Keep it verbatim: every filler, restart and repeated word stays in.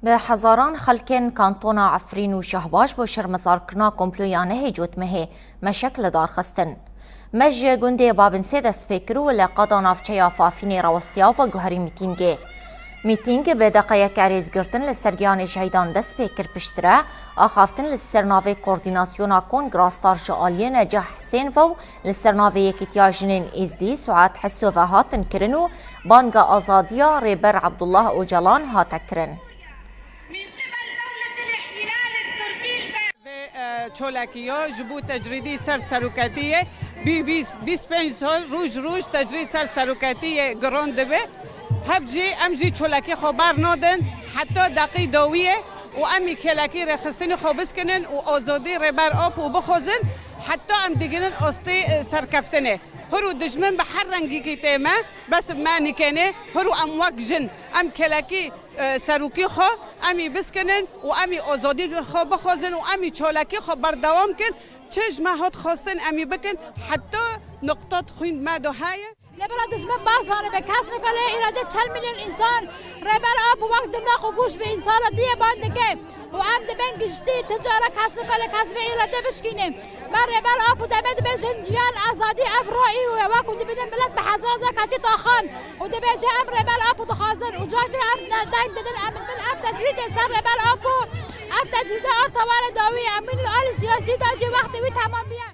Bi hezaran xelkên kantona Efrîn û Şehbaş bo şermezarkirina komploya nehê Cotmehê meşek li dar xistin. Me ji gundê Babinsê dest pê kir û li qada navçeya Fafînê rawestiya veguherî mîtîngê. Mîtîng bi deqeyeke rêzgirtin li ser giyanê şehîdan dest pê kir, piştre axaftin li ser navê Koordînasyona Kongra Star ji aliyê Necah Hisên ve û li ser navê Yekîtiya Jinên Êzdî Suat Heso ve hatin kirin û banga azadiya Rêber Abdullah Ocalan hate kirin. Vê e, çolakiyo ji bo tecrîdî ser seroketiyê bî bîst, bîst pênc sal roj roj tecrîd ser seroketiyê giran dibe. Hev jî em jî çolakî xwe bar nadin heta deqî dawiyê û em î kêlekî rêxistinî xwe biskinin û azadî Rêber Apo bixwazin heta em digihînin astê, e, serkeftinê. Hiro dijmin bi her rengîkî tê me, bes me nîkenê, hiro em wek jin, em kêlekî, e, serokî xwe, em î biskinin û em î azadî xwe bixwazin û em î çalakî xwe berdewam kin. Çi ji me hat xwestin em î bikin, heta nuqta xwîn me de heye. Lê bira dijmin bazane be, kes nikare îrade çend milyon însan Rêber Apo wek dimdax û goş bi însanetiyê ban dike û em dibên giştî ti cara kes nikare kes vê îrade bişkîne. Me Rêber Apo deme dibêjin jiyan, azadî, ev ro îro ye, wek ku dibînin milet bi hezaran de ketî taxan û dibêje em Rêber Apo dixwazin û cardî em ne deng didin, em dibin ev tecrîdê ser Rêber Apo, ev tecrîde arta were dawî ye, em wî li alî siyasî de jî wextê wî temam biye.